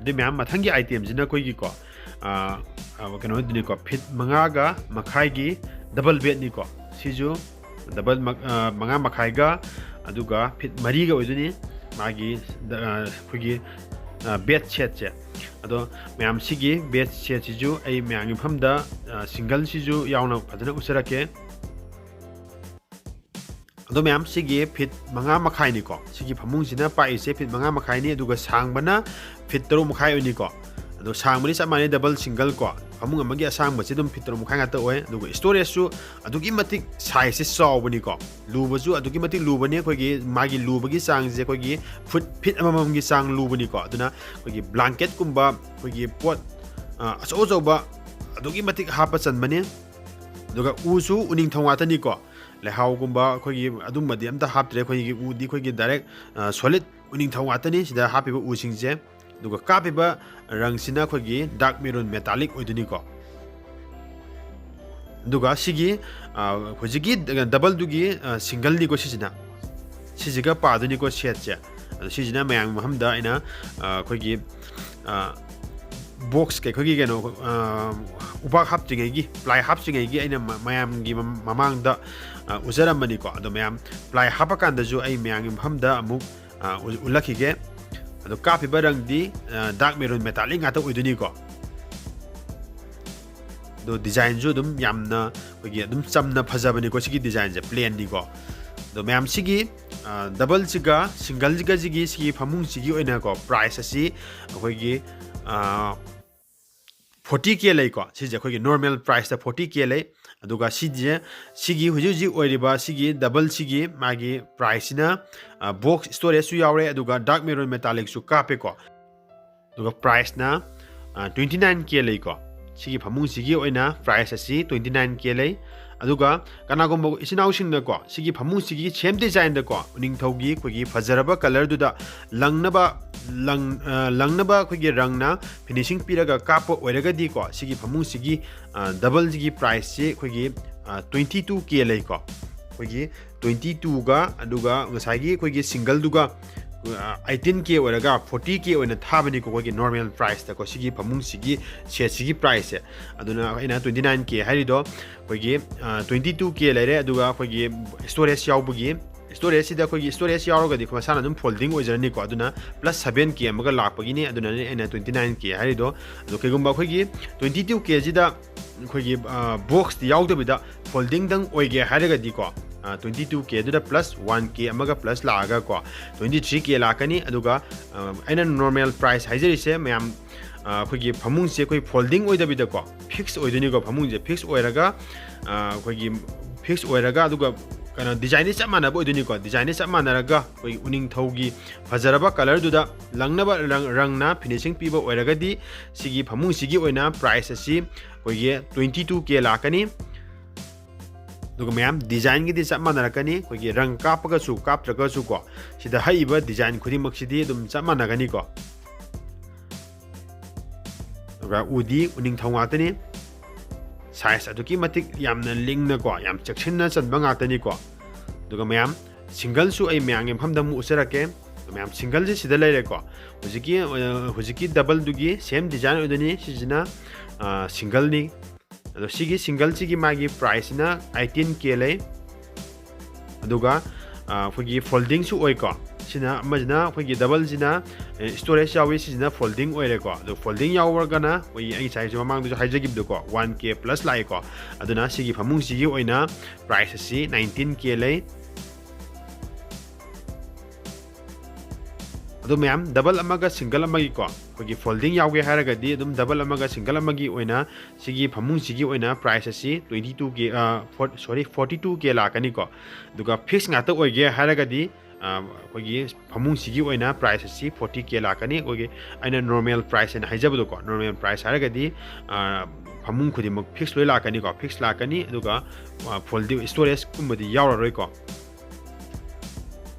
ꯑꯗꯨ ꯃꯌꯥꯝ, ꯃꯊꯪꯒꯤ item ꯁꯤꯅ ꯑꯩꯈꯣꯏꯒꯤꯀꯣ, ꯑꯥ, ꯑꯥ, ꯀꯩꯅꯣ ꯑꯣꯏꯗꯣꯏꯅꯤꯀꯣ, feet ꯃꯉꯥꯒ ꯃꯈꯥꯏꯒꯤ double bed ꯅꯤꯀꯣ꯫ ꯁꯤꯁꯨ double ꯃꯛ-, ꯑꯥ, ꯃꯉꯥ ꯃꯈꯥꯏꯒ, ꯑꯗꯨꯒ feet ꯃꯔꯤꯒ ꯑꯣꯏꯗꯣꯏꯅꯤ ꯃꯥꯒꯤ, ꯑꯥ, ꯑꯩꯈꯣꯏꯒꯤ, ꯑꯥ, bed set ꯁꯦ꯫ ꯑꯗꯣ ꯃꯌꯥꯝ, ꯁꯤꯒꯤ bed set ꯁꯤꯁꯨ ꯑꯩ ꯃꯌꯥꯝꯒꯤ ꯃꯐꯝꯗ, ꯑꯥ, single ꯁꯤꯁꯨ ꯌꯥꯎꯅ ꯐꯖꯅ ꯎꯠꯆꯔꯛꯀꯦ꯫ ꯑꯗꯣ ꯃꯌꯥꯝ, ꯁꯤꯒꯤ feet ꯃꯉꯥ ꯃꯈꯥꯏꯅꯤꯀꯣ꯫ ꯁꯤꯒꯤ ꯐꯃꯨꯡꯁꯤꯅ ꯄꯥꯛꯏꯁꯦ feet ꯃꯉꯥ ꯃꯈꯥꯏꯅꯤ, ꯑꯗꯨꯒ ꯁꯥꯡꯕꯅ feet ꯇꯔꯨꯛ ꯃꯈꯥꯏ ꯑꯣꯏꯅꯤꯀꯣ꯫ ꯑꯗꯣ ꯁꯥꯡꯕꯗꯤ ꯆꯞ ꯃꯥꯟꯅꯩ, double single ꯀꯣ꯫ ꯐꯃꯨꯡ ꯑꯃꯒꯤ ꯑꯁꯥꯡꯕꯁꯦ ꯑꯗꯨꯝ feet ꯇꯔꯨꯛ ꯃꯈꯥꯏ ꯉꯥꯛꯇ ꯑꯣꯏ꯫ ꯑꯗꯨꯒ storage ꯁꯨ ꯑꯗꯨꯛꯀꯤ ꯃꯇꯤꯛ size ꯁꯦ ꯆꯥꯎꯕꯅꯤꯀꯣ꯫ ꯂꯨꯕꯁꯨ ꯑꯗꯨꯛꯀꯤ ꯃꯇꯤꯛ ꯂꯨꯕꯅꯤ꯫ ꯑꯩꯈꯣꯏꯒꯤ ꯃꯥꯒꯤ ꯂꯨꯕꯒꯤ ꯆꯥꯡꯁꯦ ꯑꯩꯈꯣꯏꯒꯤ foot, feet ꯑꯃꯃꯝꯒꯤ ꯆꯥꯡ ꯂꯨꯕꯅꯤꯀꯣ꯫ ꯑꯗꯨꯅ ꯑꯩꯈꯣꯏꯒꯤ blanket ꯀꯨꯝꯕ, ꯑꯩꯈꯣꯏꯒꯤ ꯄꯣꯠ, ꯑ, ꯑꯆꯧ ꯑꯆꯧꯕ ꯑꯗꯨꯛꯀꯤ ꯃꯇꯤꯛ ꯍꯥꯞꯄ ꯆꯟꯕꯅꯤ꯫ ꯑꯗꯨꯒ ꯎꯁꯨ ꯎꯅꯤꯡꯊꯧ ꯉꯥꯛꯇꯅꯤꯀꯣ꯫ ꯂꯩꯍꯥꯎꯒꯨꯝꯕ ꯑꯩꯈꯣꯏꯒꯤ ꯑꯗꯨꯝꯕꯗꯤ ꯑꯝꯇ ꯍꯥꯞꯇ꯭ꯔꯦ꯫ ꯑꯩꯈꯣꯏꯒꯤ ꯎꯗꯤ ꯑꯩꯈꯣꯏꯒꯤ direct, ꯑ, solid ꯎꯅꯤꯡꯊꯧ ꯉꯥꯛꯇꯅꯤ ꯁꯤꯗ ꯍꯥꯞꯄꯤꯕ ꯎꯁꯤꯡꯁꯦ꯫ ꯑꯗꯨꯒ ꯀꯥꯞꯄꯤꯕ ꯔꯪꯁꯤꯅ ꯑꯩꯈꯣꯏꯒꯤ dark maroon metallic ꯑꯣꯏꯗꯣꯏꯅꯤꯀꯣ꯫ ꯑꯗꯨꯒ ꯁꯤꯒꯤ, ꯑ, ꯍꯧꯖꯤꯛꯀꯤ double ꯗꯨꯒꯤ, ꯑ, single ꯅꯤꯀꯣ ꯁꯤꯁꯤꯅ꯫ ꯁꯤꯁꯤꯒ ꯄꯥꯗꯣꯏꯅꯤꯀꯣ set ꯁꯦ꯫ ꯑꯗꯣ ꯁꯤꯁꯤꯅ ꯃꯌꯥꯝꯒꯤ ꯃꯐꯝꯗ ꯑꯩꯅ, ꯑ, ꯑꯩꯈꯣꯏꯒꯤ, ꯑ, box ꯀꯩ-, ꯑꯩꯈꯣꯏꯒꯤ ꯀꯩꯅꯣ, ꯑ, ꯎꯕꯥꯛ ꯍꯥꯞꯇ꯭ꯔꯤꯉꯩꯒꯤ, ply ꯍꯥꯞꯇ꯭ꯔꯤꯉꯩꯒꯤ ꯑꯩꯅ ꯃ-, ꯃꯌꯥꯝꯒꯤ ꯃꯝ-, ꯃꯃꯥꯡꯗ, ꯑ, ꯎꯠꯆꯔꯝꯕꯅꯤꯀꯣ꯫ ꯑꯗꯣ ꯃꯌꯥꯝ, ply ꯍꯥꯞꯄ ꯀꯥꯟꯗꯁꯨ ꯑꯩ ꯃꯌꯥꯝꯒꯤ ꯃꯐꯝꯗ ꯑꯃꯨꯛ, ꯑ, ꯎ-, ꯎꯠꯂꯛꯈꯤꯒꯦ꯫ ꯑꯗꯣ ꯀꯥꯞꯄꯤꯕ ꯔꯪꯗꯤ, ꯑ, dark maroon metallic ꯉꯥꯛꯇ ꯑꯣꯏꯗꯣꯏꯅꯤꯀꯣ꯫ ꯑꯗꯣ design ꯁꯨ ꯑꯗꯨꯝ ꯌꯥꯝꯅ ꯑꯩꯈꯣꯏꯒꯤ ꯑꯗꯨꯝ ꯆꯝꯅ ꯐꯖꯕꯅꯤꯀꯣ ꯁꯤꯒꯤ design ꯁꯦ, plain ꯅꯤꯀꯣ꯫ ꯑꯗꯣ ꯃꯌꯥꯝ, ꯁꯤꯒꯤ, ꯑ, double ꯁꯤꯒ single ꯁꯤꯒ ꯁꯤꯒꯤ, ꯁꯤꯒꯤ ꯐꯃꯨꯡꯁꯤꯒꯤ ꯑꯣꯏꯅꯀꯣ, price ꯑꯁꯤ ꯑꯩꯈꯣꯏꯒꯤ, ꯑ, forty K ꯂꯩꯀꯣ꯫ ꯁꯤꯁꯦ ꯑꯩꯈꯣꯏꯒꯤ normal price ꯇ forty K ꯂꯩ꯫ ꯑꯗꯨꯒ ꯁꯤꯁꯦ, ꯁꯤꯒꯤ ꯍꯧꯖꯤꯛ ꯍꯧꯖꯤꯛ ꯑꯣꯏꯔꯤꯕ ꯁꯤꯒꯤ double ꯁꯤꯒꯤ ꯃꯥꯒꯤ price ꯁꯤꯅ, ꯑ, box storage ꯁꯨ ꯌꯥꯎꯔꯦ, ꯑꯗꯨꯒ dark maroon metallic ꯁꯨ ꯀꯥꯞꯄꯦꯀꯣ꯫ ꯑꯗꯨꯒ price ꯅ, ꯑ, twenty nine K ꯂꯩꯀꯣ꯫ ꯁꯤꯒꯤ ꯐꯃꯨꯡꯁꯤꯒꯤ ꯑꯣꯏꯅ price ꯑꯁꯤ twenty nine K ꯂꯩ꯫ ꯑꯗꯨꯒ ꯀꯅꯥꯒꯨꯝꯕ ꯏꯆꯤꯟ ꯏꯅꯥꯎꯁꯤꯡꯅꯀꯣ, ꯁꯤꯒꯤ ꯐꯃꯨꯡꯁꯤꯒꯤ same design ꯗꯀꯣ, ꯎꯅꯤꯡꯊꯧꯒꯤ ꯑꯩꯈꯣꯏꯒꯤ ꯐꯖꯔꯕ colour ꯗꯨꯗ ꯂꯪꯅꯕ, ꯂꯪ-, ꯑ, ꯂꯪꯅꯕ ꯑꯩꯈꯣꯏꯒꯤ ꯔꯪꯅ finishing ꯄꯤꯔꯒ ꯀꯥꯞꯄ ꯑꯣꯏꯔꯒꯗꯤꯀꯣ, ꯁꯤꯒꯤ ꯐꯃꯨꯡꯁꯤꯒꯤ, ꯑ, double ꯁꯤꯒꯤ price ꯁꯤ ꯑꯩꯈꯣꯏꯒꯤ, ꯑ, twenty two K ꯂꯩꯀꯣ꯫ ꯑꯩꯈꯣꯏꯒꯤ twenty two ꯒ, ꯑꯗꯨꯒ ꯉꯁꯥꯏꯒꯤ ꯑꯩꯈꯣꯏꯒꯤ single ꯗꯨꯒ eighteen K ꯑꯣꯏꯔꯒ forty K ꯑꯣꯏꯅ ꯊꯥꯕꯅꯤꯀꯣ, ꯑꯩꯈꯣꯏꯒꯤ normal priceꯇꯀꯣ, ꯁꯤꯒꯤ ꯐꯃꯨꯡꯁꯤꯒꯤ setꯁꯤꯒꯤ priceꯁꯦ꯫ ꯑꯗꯨꯅ ꯑꯩꯅ twenty nine K ꯍꯥꯏꯔꯤꯗꯣ ꯑꯩꯈꯣꯏꯒꯤ twenty two K ꯂꯩꯔꯦ, ꯑꯗꯨꯒ ꯑꯩꯈꯣꯏꯒꯤ storage ꯌꯥꯎꯕꯒꯤ, storageꯁꯤꯗ ꯑꯩꯈꯣꯏꯒꯤ storage ꯌꯥꯎꯔꯒꯗꯤ ꯑꯩꯈꯣꯏ ꯃꯁꯥꯅ ꯑꯗꯨꯝ folding ꯑꯣꯏꯖꯔꯅꯤꯀꯣ꯫ ꯑꯗꯨꯅ plus seven K ꯑꯃꯒ ꯂꯥꯛꯄꯒꯤꯅꯤ, ꯑꯗꯨꯅꯅꯦ ꯑꯩꯅ twenty nine K ꯍꯥꯏꯔꯤꯗꯣ꯫ ꯑꯗꯣ ꯀꯩꯒꯨꯝꯕ ꯑꯩꯈꯣꯏꯒꯤ twenty two Kꯁꯤꯗ ꯑꯩꯈꯣꯏꯒꯤ boxꯇꯤ ꯌꯥꯎꯗꯕꯤꯗ foldingꯗꯪ ꯑꯣꯏꯒꯦ ꯍꯥꯏꯔꯒꯗꯤꯀꯣ, twenty two Kꯗꯨꯗ plus one K ꯑꯃꯒ plus ꯂꯥꯛꯑꯒꯀꯣ, twenty three K ꯂꯥꯛꯀꯅꯤ꯫ ꯑꯗꯨꯒ ꯑꯩꯅ normal price ꯍꯥꯏꯖꯔꯤꯁꯦ ꯃꯌꯥꯝ, ꯑꯩꯈꯣꯏꯒꯤ ꯐꯃꯨꯡꯁꯦ ꯑꯩꯈꯣꯏ folding ꯑꯣꯏꯗꯕꯤꯗꯀꯣ, fix ꯑꯣꯏꯗꯣꯏꯅꯤꯀꯣ꯫ ꯐꯃꯨꯡꯁꯦ fix ꯑꯣꯏꯔꯒ ꯑꯩꯈꯣꯏꯒꯤ fix ꯑꯣꯏꯔꯒ, ꯑꯗꯨꯒ ꯀꯩꯅꯣ, designꯗꯤ ꯆꯞ ꯃꯥꯟꯅꯕ ꯑꯣꯏꯗꯣꯏꯅꯤꯀꯣ꯫ Designꯗꯤ ꯆꯞ ꯃꯥꯟꯅꯔꯒ ꯑꯩꯈꯣꯏꯒꯤ ꯎꯅꯤꯡꯊꯧꯒꯤ ꯐꯖꯔꯕ colorꯗꯨꯗ ꯂꯪꯅꯕ ꯔꯪ, ꯔꯪꯅ finishing ꯄꯤꯕ ꯑꯣꯏꯔꯒꯗꯤ ꯁꯤꯒꯤ ꯐꯃꯨꯡꯁꯤꯒꯤ ꯑꯣꯏꯅ price ꯑꯁꯤ ꯑꯩꯈꯣꯏꯒꯤ twenty two K ꯂꯥꯛꯀꯅꯤ꯫ ꯑꯗꯨꯒ ꯃꯌꯥꯝ, designꯒꯤꯗꯤ ꯆꯞ ꯃꯥꯟꯅꯔꯛꯀꯅꯤ꯫ ꯑꯩꯈꯣꯏꯒꯤ ꯔꯪ ꯀꯥꯞꯄꯒꯁꯨ ꯀꯥꯞꯇ꯭ꯔꯒꯁꯨꯀꯣ, ꯁꯤꯗ ꯍꯛꯏꯕ design ꯈꯨꯗꯤꯡꯃꯛꯁꯤꯗꯤ ꯑꯗꯨꯝ ꯆꯞ ꯃꯥꯟꯅꯒꯅꯤꯀꯣ꯫ ꯑꯗꯨꯒ ꯎꯗꯤ ꯎꯅꯤꯡꯊꯧ ꯉꯥꯛꯇꯅꯤ꯫ Size ꯑꯗꯨꯛꯀꯤ ꯃꯇꯤꯛ ꯌꯥꯝꯅ ꯂꯤꯡꯅꯀꯣ, ꯌꯥꯝ ꯆꯦꯛꯁꯤꯟꯅ ꯆꯟꯕ ꯉꯥꯛꯇꯅꯤꯀꯣ꯫ ꯑꯗꯨꯒ ꯃꯌꯥꯝ, singleꯁꯨ ꯑꯩ ꯃꯌꯥꯝꯒꯤ ꯃꯐꯝꯗ ꯑꯃꯨꯛ ꯎꯠꯆꯔꯛꯀꯦ꯫ ꯃꯌꯥꯝ, singleꯁꯦ ꯁꯤꯗ ꯂꯩꯔꯦꯀꯣ꯫ ꯍꯧꯖꯤꯛꯀꯤ, ꯑ, ꯍꯧꯖꯤꯛꯀꯤ doubleꯗꯨꯒꯤ same design ꯑꯣꯏꯗꯣꯏꯅꯤ꯫ ꯁꯤꯁꯤꯅ, ꯑ, singleꯅꯤ꯫ ꯑꯗꯣ ꯁꯤꯒꯤ singleꯁꯤꯒꯤ ꯃꯥꯒꯤ priceꯁꯤꯅ eighteen K ꯂꯩ꯫ ꯑꯗꯨꯒ, ꯑ, ꯑꯩꯈꯣꯏꯒꯤ foldingꯁꯨ ꯑꯣꯏꯀꯣ꯫ ꯁꯤꯅ ꯑꯃꯁꯤꯅ ꯑꯩꯈꯣꯏꯒꯤ doubleꯁꯤꯅ, ꯑꯦ, storage ꯌꯥꯎꯏ, ꯁꯤꯁꯤꯅ folding ꯑꯣꯏꯔꯦꯀꯣ꯫ ꯑꯗꯣ folding ꯌꯥꯎꯔꯒꯅ ꯑꯩꯈꯣꯏꯒꯤ, ꯑꯩ ꯉꯁꯥꯏꯁꯨ ꯃꯃꯥꯡꯗꯁꯨ ꯍꯥꯏꯖꯈꯤꯕꯗꯣꯀꯣ, one K plus ꯂꯥꯛꯑꯦꯀꯣ꯫ ꯑꯗꯨꯅ ꯁꯤꯒꯤ ꯐꯃꯨꯡꯁꯤꯒꯤ ꯑꯣꯏꯅ price ꯑꯁꯤ nineteen K ꯂꯩ꯫ ꯑꯗꯣ ꯃꯌꯥꯝ, double ꯑꯃꯒ single ꯑꯃꯒꯤꯀꯣ, ꯑꯩꯈꯣꯏꯒꯤ folding ꯌꯥꯎꯒꯦ ꯍꯥꯏꯔꯒꯗꯤ ꯑꯗꯨꯝ double ꯑꯃꯒ single ꯑꯃꯒꯤ ꯑꯣꯏꯅ ꯁꯤꯒꯤ ꯐꯃꯨꯡꯁꯤꯒꯤ ꯑꯣꯏꯅ price ꯑꯁꯤ twenty two K, ꯑ, for-, sorry, forty two K ꯂꯥꯛꯀꯅꯤꯀꯣ꯫ ꯑꯗꯨꯒ fix ꯉꯥꯛꯇ ꯑꯣꯏꯒꯦ ꯍꯥꯏꯔꯒꯗꯤ, ꯑ, ꯑꯩꯈꯣꯏꯒꯤ ꯐꯃꯨꯡꯁꯤꯒꯤ ꯑꯣꯏꯅ price ꯑꯁꯤ forty K ꯂꯥꯛꯀꯅꯤ꯫ ꯑꯩꯈꯣꯏꯒꯤ, ꯑꯩꯅ normal price ꯍꯥꯏꯅ ꯍꯥꯏꯖꯕꯗꯣꯀꯣ, normal price ꯍꯥꯏꯔꯒꯗꯤ, ꯑ, ꯐꯃꯨꯡ ꯈꯨꯗꯤꯡꯃꯛ fix ꯂꯣꯏ ꯂꯥꯛꯀꯅꯤꯀꯣ, fix ꯂꯥꯛꯀꯅꯤ꯫ ꯑꯗꯨꯒ, ꯑ, folding storageꯀꯨꯝꯕꯗꯤ ꯌꯥꯎꯔꯔꯣꯏꯀꯣ꯫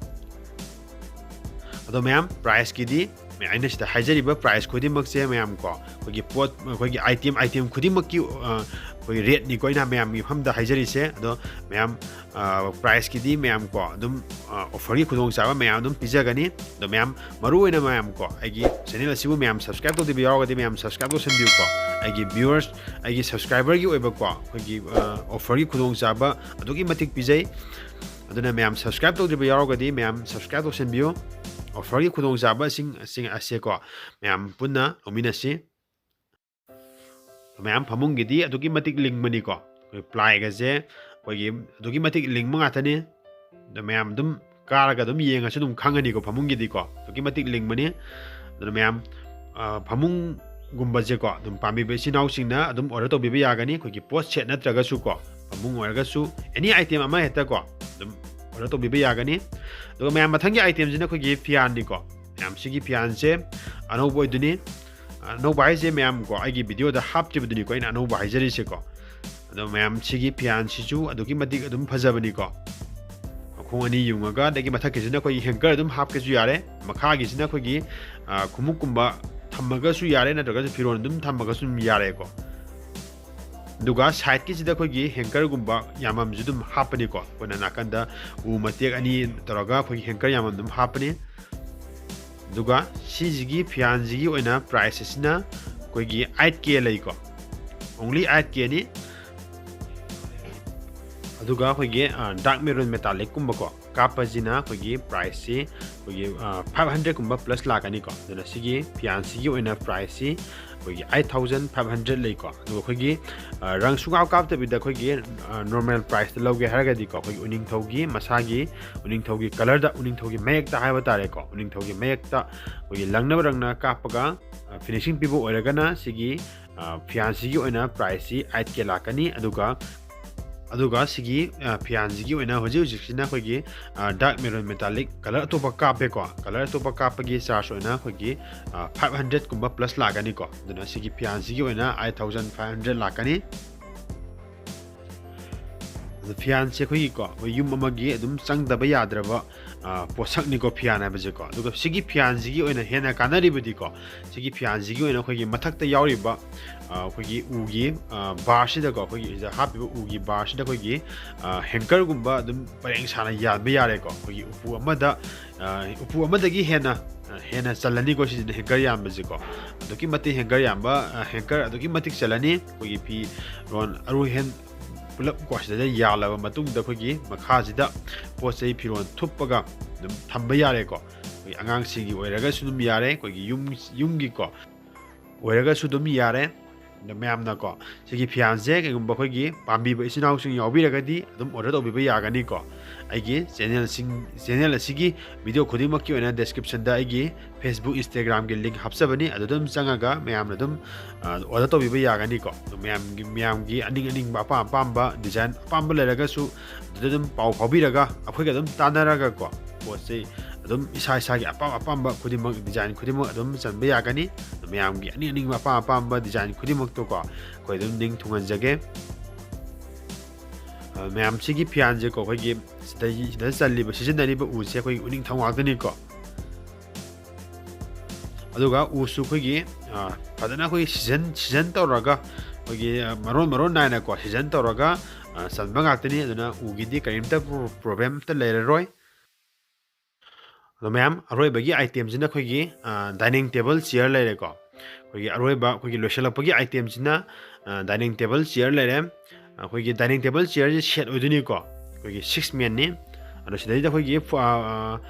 ꯑꯗꯣ ꯃꯌꯥꯝ, priceꯀꯤꯗꯤ ꯑꯩꯅ ꯁꯤꯗ ꯍꯥꯏꯖꯔꯤꯕ price ꯈꯨꯗꯤꯡꯃꯛꯁꯦ ꯃꯌꯥꯝ ꯀꯣ, ꯑꯩꯈꯣꯏꯒꯤ ꯄꯣꯠ, ꯑꯩꯈꯣꯏꯒꯤ item, item ꯈꯨꯗꯤꯡꯃꯛꯀꯤ, ꯑ, ꯑꯩꯈꯣꯏꯒꯤ ꯔꯦꯠꯅꯤꯀꯣ ꯑꯩꯅ ꯃꯌꯥꯝꯒꯤ ꯃꯐꯝꯗ ꯍꯥꯏꯖꯔꯤꯁꯦ꯫ ꯑꯗꯣ ꯃꯌꯥꯝ, ꯄ꯭ꯔꯥꯏꯁꯀꯤꯗꯤ ꯃꯌꯥꯝ ꯀꯣ ꯑꯗꯨꯝ ꯑꯣꯐꯔꯒꯤ ꯈꯨꯗꯣꯡꯆꯥꯕ ꯃꯌꯥꯝ ꯑꯗꯨꯝ ꯄꯤꯖꯒꯅꯤ꯫ ꯑꯗꯣ ꯃꯌꯥꯝ ꯃꯔꯨꯑꯣꯏꯅ ꯃꯌꯥꯝ ꯀꯣ ꯑꯩꯒꯤ ꯆꯦꯅꯦꯜ ꯑꯁꯤꯕꯨ ꯃꯌꯥꯝ ꯁꯕꯁꯀ꯭ꯔꯥꯏꯕ ꯇꯧꯗꯕ ꯌꯥꯎꯔꯒꯗꯤ ꯃꯌꯥꯝ ꯁꯕꯁꯀ꯭ꯔꯥꯏꯕ ꯇꯧꯁꯟꯕꯤꯌꯨꯀꯣ꯫ ꯑꯩꯒꯤ ꯚ꯭ꯌꯨꯋꯔꯁ, ꯑꯩꯒꯤ ꯁꯕꯁꯀ꯭ꯔꯥꯏꯕꯔꯒꯤ ꯑꯣꯏꯕꯀꯣ ꯑꯩꯈꯣꯏꯒꯤ ꯑꯣꯐꯔꯒꯤ ꯈꯨꯗꯣꯡꯆꯥꯕ ꯑꯗꯨꯛꯀꯤ ꯃꯇꯤꯛ ꯄꯤꯖꯩ꯫ ꯑꯗꯨꯅ ꯃꯌꯥꯝ ꯁꯕꯁꯀ꯭ꯔꯥꯏꯕ ꯇꯧꯗ꯭ꯔꯤꯕ ꯌꯥꯎꯔꯒꯗꯤ ꯃꯌꯥꯝ ꯁꯕꯁꯀ꯭ꯔꯥꯏꯕ ꯇꯧꯁꯟꯕꯤꯌꯨ꯫ ꯑꯣꯐꯔꯒꯤ ꯈꯨꯗꯣꯡꯆꯥꯕꯁꯤꯡ ꯑꯁꯤ ꯑꯁꯦꯀꯣ ꯃꯌꯥꯝ ꯄꯨꯟꯅ ꯂꯧꯃꯤꯟꯅꯁꯤ꯫ ꯃꯌꯥꯝ ꯐꯃꯨꯡꯒꯤꯗꯤ ꯑꯗꯨꯛꯀꯤ ꯃꯇꯤꯛ ꯂꯤꯡꯕꯅꯤꯀꯣ꯫ ꯑꯩꯈꯣꯏ ꯄ꯭ꯂꯥꯏꯒꯁꯦ ꯑꯩꯈꯣꯏꯒꯤ ꯑꯗꯨꯛꯀꯤ ꯃꯇꯤꯛ ꯂꯤꯡꯕ ꯉꯥꯛꯇꯅꯤ꯫ ꯑꯗꯣ ꯃꯌꯥꯝ ꯑꯗꯨꯝ ꯀꯥꯔꯒ ꯑꯗꯨꯝ ꯌꯦꯡꯉꯁꯨ ꯑꯗꯨꯝ ꯈꯪꯉꯅꯤꯀꯣ ꯐꯃꯨꯡꯒꯤꯗꯤꯀꯣ ꯑꯗꯨꯛꯀꯤ ꯃꯇꯤꯛ ꯂꯤꯡꯕꯅꯤ꯫ ꯑꯗꯨꯅ ꯃꯌꯥꯝ ꯐꯃꯨꯡꯒꯨꯝꯕꯁꯦꯀꯣ ꯑꯗꯨꯝ ꯄꯥꯝꯕꯤꯕ ꯏꯆꯤꯟ ꯏꯅꯥꯎꯁꯤꯡꯅ ꯑꯗꯨꯝ ꯑꯣꯔꯗꯔ ꯇꯧꯕꯤꯕ ꯌꯥꯒꯅꯤ꯫ ꯑꯩꯈꯣꯏꯒꯤ ꯄꯣꯠ ꯁꯦꯠ ꯅꯠꯇ꯭ꯔꯒꯁꯨꯀꯣ ꯐꯃꯨꯡ ꯑꯣꯏꯔꯒꯁꯨ ꯑꯦꯅꯤ ꯑꯥꯏꯇꯦꯝ ꯑꯃ ꯍꯦꯛꯇꯀꯣ ꯑꯗꯨꯝ ꯑꯣꯔꯗꯔ ꯇꯧꯕꯤꯕ ꯌꯥꯒꯅꯤ꯫ ꯑꯗꯨꯒ ꯃꯌꯥꯝ ꯃꯊꯪꯒꯤ ꯑꯥꯏꯇꯦꯝꯁꯤꯅ ꯑꯩꯈꯣꯏꯒꯤ ꯐꯤꯌꯥꯟꯅꯤꯀꯣ꯫ ꯃꯌꯥꯝ ꯁꯤꯒꯤ ꯐꯤꯌꯥꯟꯁꯦ ꯑꯅꯧꯕ ꯑꯣꯏꯗꯣꯏꯅꯤ꯫ ꯑꯅꯧꯕ ꯍꯥꯏꯁꯦ ꯃꯌꯥꯝ ꯀꯣ ꯑꯩꯒꯤ ꯚꯤꯗꯤꯑꯣꯗ ꯍꯥꯞꯇ꯭ꯔꯤꯕꯗꯨꯅꯤꯀꯣ ꯑꯩꯅ ꯑꯅꯧꯕ ꯍꯥꯏꯖꯔꯤꯁꯦꯀꯣ꯫ ꯑꯗꯣ ꯃꯌꯥꯝ ꯁꯤꯒꯤ ꯐꯤꯌꯥꯟꯁꯤꯁꯨ ꯑꯗꯨꯛꯀꯤ ꯃꯇꯤꯛ ꯑꯗꯨꯝ ꯐꯖꯕꯅꯤꯀꯣ꯫ ꯃꯈꯣꯡ ꯑꯅꯤ ꯌꯨꯡꯉꯒ ꯑꯗꯒꯤ ꯃꯊꯛꯀꯤꯁꯤꯅ ꯑꯩꯈꯣꯏꯒꯤ ꯍꯦꯡꯀꯔ ꯑꯗꯨꯝ ꯍꯥꯞꯀꯦꯁꯨ ꯌꯥꯔꯦ꯫ ꯃꯈꯥꯒꯤꯁꯤꯅ ꯑꯩꯈꯣꯏꯒꯤ ꯈꯣꯡꯎꯞꯀꯨꯝꯕ ꯊꯝꯃꯒꯁꯨ ꯌꯥꯔꯦ ꯅꯠꯇ꯭ꯔꯒꯁꯨ ꯐꯤꯔꯣꯜ ꯑꯗꯨꯝ ꯊꯝꯃꯒꯁꯨ ꯑꯗꯨꯝ ꯌꯥꯔꯦꯀꯣ꯫ ꯑꯗꯨꯒ ꯁꯥꯏꯠꯀꯤꯁꯤꯗ ꯑꯩꯈꯣꯏꯒꯤ ꯍꯦꯡꯀꯔꯒꯨꯝꯕ ꯌꯥꯝꯃꯝꯁꯨ ꯑꯗꯨꯝ ꯍꯥꯞꯄꯅꯤꯀꯣ꯫ ꯑꯩꯈꯣꯏꯅ ꯅꯥꯀꯟꯗ ꯎ ꯃꯇꯦꯛ ꯑꯅꯤ ꯇꯧꯔꯒ ꯑꯩꯈꯣꯏꯒꯤ ꯍꯦꯡꯀꯔ ꯌꯥꯝꯃꯝ ꯑꯗꯨꯝ ꯍꯥꯞꯄꯅꯤ꯫ ꯑꯗꯨꯒ ꯁꯤꯁꯤꯒꯤ ꯐꯤꯌꯥꯟꯁꯤꯒꯤ ꯑꯣꯏꯅ ꯄ꯭ꯔꯥꯏꯁ ꯑꯁꯤꯅ ꯑꯩꯈꯣꯏꯒꯤ ꯑꯩꯠ ꯀꯦ ꯂꯩꯀꯣ꯫ ꯑꯣꯡꯂꯤ ꯑꯩꯠ ꯀꯦꯅꯤ꯫ ꯑꯗꯨꯒ ꯑꯩꯈꯣꯏꯒꯤ ꯗꯥꯔꯛ ꯃꯦꯔꯨꯟ ꯃꯦꯇꯥꯂꯤꯛꯀꯨꯝꯕꯀꯣ ꯀꯥꯞꯄꯁꯤꯅ ꯑꯩꯈꯣꯏꯒꯤ ꯄ꯭ꯔꯥꯏꯁꯁꯤ ꯑꯩꯈꯣꯏꯒꯤ ꯐꯥꯏꯚ ꯍꯟꯗ꯭ꯔꯦꯠꯀꯨꯝꯕ ꯄ꯭ꯂꯁ ꯂꯥꯛꯀꯅꯤꯀꯣ꯫ ꯑꯗꯨꯅ ꯁꯤꯒꯤ ꯐꯤꯌꯥꯟꯁꯤꯒꯤ ꯑꯣꯏꯅ ꯄ꯭ꯔꯥꯏꯁꯁꯤ ꯑꯩꯈꯣꯏꯒꯤ ꯑꯩꯠ ꯊꯥꯎꯖꯟ ꯐꯥꯏꯚ ꯍꯟꯗ꯭ꯔꯦꯠ ꯂꯩꯀꯣ꯫ ꯑꯗꯨꯒ ꯑꯩꯈꯣꯏꯒꯤ ꯔꯪ ꯁꯨꯡꯀꯥꯞ ꯀꯥꯞꯇꯕꯤꯗ ꯑꯩꯈꯣꯏꯒꯤ ꯅꯣꯔꯃꯦꯜ ꯄ꯭ꯔꯥꯏꯁꯇ ꯂꯧꯒꯦ ꯍꯥꯏꯔꯒꯗꯤꯀꯣ ꯑꯩꯈꯣꯏꯒꯤ ꯎꯅꯤꯡꯊꯧꯒꯤ ꯃꯁꯥꯒꯤ ꯎꯅꯤꯡꯊꯧꯒꯤ ꯀꯂꯔꯗ ꯎꯅꯤꯡꯊꯧꯒꯤ ꯃꯌꯦꯛꯇ ꯍꯥꯏꯕ ꯇꯥꯔꯦꯀꯣ ꯎꯅꯤꯡꯊꯧꯒꯤ ꯃꯌꯦꯛꯇ ꯑꯩꯈꯣꯏꯒꯤ ꯂꯪꯅꯕ ꯔꯪꯅ ꯀꯥꯞꯄꯒ ꯐꯤꯅꯤꯁꯤꯡ ꯄꯤꯕ ꯑꯣꯏꯔꯒꯅ ꯁꯤꯒꯤ ꯐꯤꯌꯥꯟꯁꯤꯒꯤ ꯑꯣꯏꯅ ꯄ꯭ꯔꯥꯏꯁꯁꯤ ꯑꯩꯠ ꯀꯦ ꯂꯥꯛꯀꯅꯤ꯫ ꯑꯗꯨꯒ ꯑꯗꯨꯒ ꯁꯤꯒꯤ ꯐꯤꯌꯥꯟꯁꯤꯒꯤ ꯑꯣꯏꯅ ꯍꯧꯖꯤꯛ ꯍꯧꯖꯤꯛꯁꯤꯅ ꯑꯩꯈꯣꯏꯒꯤ ꯗꯥꯔꯛ ꯃꯦꯔꯨꯟ ꯃꯦꯇꯥꯂꯤꯛ ꯀꯂꯔ ꯑꯇꯣꯞꯄ ꯀꯥꯞꯄꯦꯀꯣ꯫ ꯀꯂꯔ ꯑꯇꯣꯞꯄ ꯀꯥꯞꯄꯒꯤ ꯆꯥꯔꯖ ꯑꯣꯏꯅ ꯑꯩꯈꯣꯏꯒꯤ ꯐꯥꯏꯚ ꯍꯟꯗ꯭ꯔꯦꯠꯀꯨꯝꯕ ꯄ꯭ꯂꯁ ꯂꯥꯛꯀꯅꯤꯀꯣ꯫ ꯑꯗꯨꯅ ꯁꯤꯒꯤ ꯐꯤꯌꯥꯟꯁꯤꯒꯤ ꯑꯣꯏꯅ ꯑꯩꯠ ꯊꯥꯎꯖꯟ ꯐꯥꯏꯚ ꯍꯟꯗ꯭ꯔꯦꯠ ꯂꯥꯛꯀꯅꯤ꯫ ꯑꯗꯣ ꯐꯤꯌꯥꯟꯁꯦ ꯑꯩꯈꯣꯏꯒꯤꯀꯣ, ꯑꯩꯈꯣꯏ ꯌꯨꯝ ꯑꯃꯒꯤ ꯑꯗꯨꯝ ꯆꯪꯗꯕ ꯌꯥꯗ꯭ꯔꯕ, ꯑ, ꯄꯣꯠꯁꯛꯅꯤꯀꯣ ꯐꯤꯌꯥꯟ ꯍꯥꯏꯕꯁꯦꯀꯣ꯫ ꯑꯗꯨꯒ ꯁꯤꯒꯤ ꯐꯤꯌꯥꯟꯁꯤꯒꯤ ꯑꯣꯏꯅ ꯍꯦꯟꯅ ꯀꯥꯟꯅꯔꯤꯕꯗꯤꯀꯣ, ꯁꯤꯒꯤ ꯐꯤꯌꯥꯟꯁꯤꯒꯤ ꯑꯣꯏꯅ ꯑꯩꯈꯣꯏꯒꯤ ꯃꯊꯛꯇ ꯌꯥꯎꯔꯤꯕ, ꯑ, ꯑꯩꯈꯣꯏꯒꯤ ꯎꯒꯤ, ꯑ, ꯕꯥꯔꯁꯤꯗꯀꯣ, ꯑꯩꯈꯣꯏꯒꯤ ꯁꯤꯗ ꯍꯥꯞꯄꯤꯕ ꯎꯒꯤ ꯕꯥꯔꯁꯤꯗ ꯑꯩꯈꯣꯏꯒꯤ, ꯑ, ꯍꯦꯡꯀꯔꯒꯨꯝꯕ ꯑꯗꯨꯝ ꯄꯔꯦꯡ ꯁꯥꯅ ꯌꯥꯟꯕ ꯌꯥꯔꯦꯀꯣ꯫ ꯑꯩꯈꯣꯏꯒꯤ ꯎꯄꯨ ꯑꯃꯗ, ꯑ, ꯎꯄꯨ ꯑꯃꯗꯒꯤ ꯍꯦꯟꯅ, ꯑ, ꯍꯦꯟꯅ ꯆꯜꯂꯅꯤꯀꯣ꯫ ꯁꯤꯁꯤꯅ ꯍꯦꯡꯀꯔ ꯌꯥꯟꯕꯁꯤꯀꯣ, ꯑꯗꯨꯛꯀꯤ ꯃꯇꯤꯛ ꯍꯦꯡꯀꯔ ꯌꯥꯟꯕ, ꯑ, ꯍꯦꯡꯀꯔ ꯑꯗꯨꯛꯀꯤ ꯃꯇꯤꯛ ꯆꯜꯂꯅꯤ꯫ ꯑꯩꯈꯣꯏꯒꯤ ꯐꯤꯔꯣꯟ ꯑꯔꯨ ꯑꯍꯦꯟ ꯄꯨꯂꯞ ꯀꯣ ꯁꯤꯗ ꯌꯥꯜꯂꯕ ꯃꯇꯨꯡꯗ, ꯑꯩꯈꯣꯏꯒꯤ ꯃꯈꯥꯁꯤꯗ ꯄꯣꯠ ꯆꯩ ꯐꯤꯔꯣꯟ ꯊꯨꯞꯄꯒ ꯑꯗꯨꯝ ꯊꯝꯕ ꯌꯥꯔꯦꯀꯣ꯫ ꯑꯩꯈꯣꯏ ꯑꯉꯥꯡꯁꯤꯡꯒꯤ ꯑꯣꯏꯔꯒꯁꯨ ꯑꯗꯨꯝ ꯌꯥꯔꯦ, ꯑꯩꯈꯣꯏꯒꯤ ꯌꯨꯝ, ꯌꯨꯝꯒꯤꯀꯣ ꯑꯣꯏꯔꯒꯁꯨ ꯑꯗꯨꯝ ꯌꯥꯔꯦ꯫ ꯑꯗꯣ ꯃꯌꯥꯝꯅꯀꯣ, ꯁꯤꯒꯤ ꯐꯤꯌꯥꯟꯁꯦ ꯀꯩꯒꯨꯝꯕ ꯑꯩꯈꯣꯏꯒꯤ ꯄꯥꯝꯕꯤꯕ ꯏꯆꯤꯟ ꯏꯅꯥꯎꯁꯤꯡ ꯌꯥꯎꯕꯤꯔꯒꯗꯤ ꯑꯗꯨꯝ order ꯇꯧꯕꯤꯕ ꯌꯥꯒꯅꯤꯀꯣ꯫ ꯑꯩꯒꯤ channelꯁꯤꯡ, channel ꯑꯁꯤꯒꯤ video ꯈꯨꯗꯤꯡꯃꯛꯀꯤ ꯑꯣꯏꯅ descriptionꯗ ꯑꯩꯒꯤ Facebook, Instagramꯒꯤ link ꯍꯥꯞꯆꯕꯅꯤ꯫ ꯑꯗꯨꯗ ꯑꯗꯨꯝ ꯆꯪꯉꯒ ꯃꯌꯥꯝꯅ ꯑꯗꯨꯝ, ꯑ, order ꯇꯧꯕꯤꯕ ꯌꯥꯒꯅꯤꯀꯣ꯫ ꯑꯗꯣ ꯃꯌꯥꯝꯒꯤ, ꯃꯌꯥꯝꯒꯤ ꯑꯅꯤꯡ ꯑꯅꯤꯡꯕ, ꯑꯄꯥꯝ ꯑꯄꯥꯝꯕ design ꯑꯄꯥꯝꯕ ꯂꯩꯔꯒꯁꯨ ꯑꯗꯨꯗ ꯑꯗꯨꯝ ꯄꯥꯎ ꯐꯥꯎꯕꯤꯔꯒ, ꯑꯩꯈꯣꯏꯒ ꯑꯗꯨꯝ ꯇꯥꯟꯅꯔꯒꯀꯣ, ꯄꯣꯠ ꯆꯩ ꯑꯗꯨꯝ ꯏꯁꯥ ꯏꯁꯥꯒꯤ ꯑꯄꯥꯝ ꯑꯄꯥꯝꯕ ꯈꯨꯗꯤꯡꯃꯛ, design ꯈꯨꯗꯤꯡꯃꯛ ꯑꯗꯨꯝ ꯆꯟꯕ ꯌꯥꯒꯅꯤ꯫ ꯑꯗꯣ ꯃꯌꯥꯝꯒꯤ ꯑꯅꯤꯡ ꯑꯅꯤꯡꯕ, ꯑꯄꯥꯝ ꯑꯄꯥꯝꯕ design ꯈꯨꯗꯤꯡꯃꯛꯇꯣꯀꯣ, ꯑꯩꯈꯣꯏ ꯑꯗꯨꯝ ꯅꯤꯡ ꯊꯨꯡꯍꯟꯖꯒꯦ꯫ ꯑ, ꯃꯌꯥꯝ, ꯁꯤꯒꯤ ꯐꯤꯌꯥꯟꯁꯦꯀꯣ, ꯑꯩꯈꯣꯏꯒꯤ ꯁꯤꯗ, ꯁꯤꯗ ꯆꯜꯂꯤꯕ, ꯁꯤꯖꯤꯟꯅꯔꯤꯕ ꯎꯁꯦ ꯑꯩꯈꯣꯏꯒꯤ ꯎꯅꯤꯡꯊꯧ ꯉꯥꯛꯇꯅꯤꯀꯣ꯫ ꯑꯗꯨꯒ ꯎꯁꯨ ꯑꯩꯈꯣꯏꯒꯤ, ꯑ, ꯐꯖꯅ ꯑꯩꯈꯣꯏꯒꯤ season, season ꯇꯧꯔꯒ, ꯑꯩꯈꯣꯏꯒꯤ, ꯑ, ꯃꯔꯣꯟ ꯃꯔꯣꯟ ꯅꯥꯏꯅꯀꯣ, season ꯇꯧꯔꯒ, ꯑ, ꯆꯟꯕ ꯉꯥꯛꯇꯅꯤ꯫ ꯑꯗꯨꯅ ꯎꯒꯤꯗꯤ ꯀꯔꯤꯝꯇ pro-, problem ꯑꯝꯇ ꯂꯩꯔꯔꯣꯏ꯫ ꯑꯗꯣ ꯃꯌꯥꯝ, ꯑꯔꯣꯏꯕꯒꯤ itemꯁꯤꯅ ꯑꯩꯈꯣꯏꯒꯤ, ꯑ, dining table chair ꯂꯩꯔꯦꯀꯣ꯫ ꯑꯩꯈꯣꯏꯒꯤ ꯑꯔꯣꯏꯕ, ꯑꯩꯈꯣꯏꯒꯤ ꯂꯣꯏꯁꯤꯜꯂꯛꯄꯒꯤ itemꯁꯤꯅ, ꯑ, dining table chair ꯂꯩꯔꯦ꯫ ꯑꯩꯈꯣꯏꯒꯤ dining table chairꯁꯦ set ꯑꯣꯏꯗꯣꯏꯅꯤꯀꯣ꯫ ꯑꯩꯈꯣꯏꯒꯤ six manꯅꯤ꯫ ꯑꯗꯣ ꯁꯤꯗꯩꯗ ꯑꯩꯈꯣꯏꯒꯤ ꯐꯣ-, ꯑ,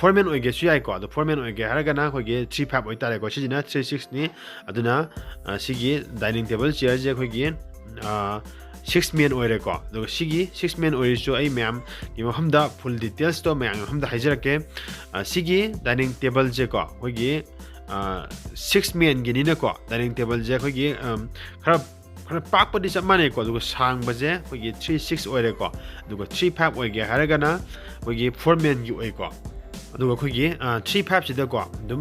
four man ꯑꯣꯏꯒꯦꯁꯨ ꯌꯥꯏꯀꯣ꯫ ꯑꯗꯣ four man ꯑꯣꯏꯒꯦ ꯍꯥꯏꯔꯒꯅ ꯑꯩꯈꯣꯏꯒꯤ three five ꯑꯣꯏꯇꯥꯔꯦꯀꯣ꯫ ꯁꯤꯁꯤꯅ three sixꯅꯤ꯫ ꯑꯗꯨꯅ, ꯑ, ꯁꯤꯒꯤ dining table chairꯁꯦ ꯑꯩꯈꯣꯏꯒꯤ, ꯑ, six man ꯑꯣꯏꯔꯦꯀꯣ꯫ ꯑꯗꯨꯒ ꯁꯤꯒꯤ six man ꯑꯣꯏꯔꯤꯁꯨ ꯑꯩ ꯃꯌꯥꯝꯒꯤ ꯃꯐꯝꯗ full detailsꯇꯣ ꯃꯌꯥꯝꯒꯤ ꯃꯐꯝꯗ ꯍꯥꯏꯖꯔꯛꯀꯦ꯫ ꯑ, ꯁꯤꯒꯤ dining tableꯁꯦꯀꯣ, ꯑꯩꯈꯣꯏꯒꯤ, ꯑ, six manꯒꯤꯅꯤꯅꯀꯣ, dining tableꯁꯦ ꯑꯩꯈꯣꯏꯒꯤ, ꯑꯝ, ꯈꯔ, ꯈꯔ ꯄꯥꯛꯄꯗꯤ ꯆꯞ ꯃꯥꯟꯅꯩꯀꯣ, ꯑꯗꯨꯒ ꯁꯥꯡꯕꯁꯦ ꯑꯩꯈꯣꯏꯒꯤ three six ꯑꯣꯏꯔꯦꯀꯣ, ꯑꯗꯨꯒ three five ꯑꯣꯏꯒꯦ ꯍꯥꯏꯔꯒꯅ ꯑꯩꯈꯣꯏꯒꯤ four manꯒꯤ ꯑꯣꯏꯀꯣ꯫ ꯑꯗꯨꯒ ꯑꯩꯈꯣꯏꯒꯤ, ꯑ, three fiveꯁꯤꯗꯀꯣ ꯑꯗꯨꯝ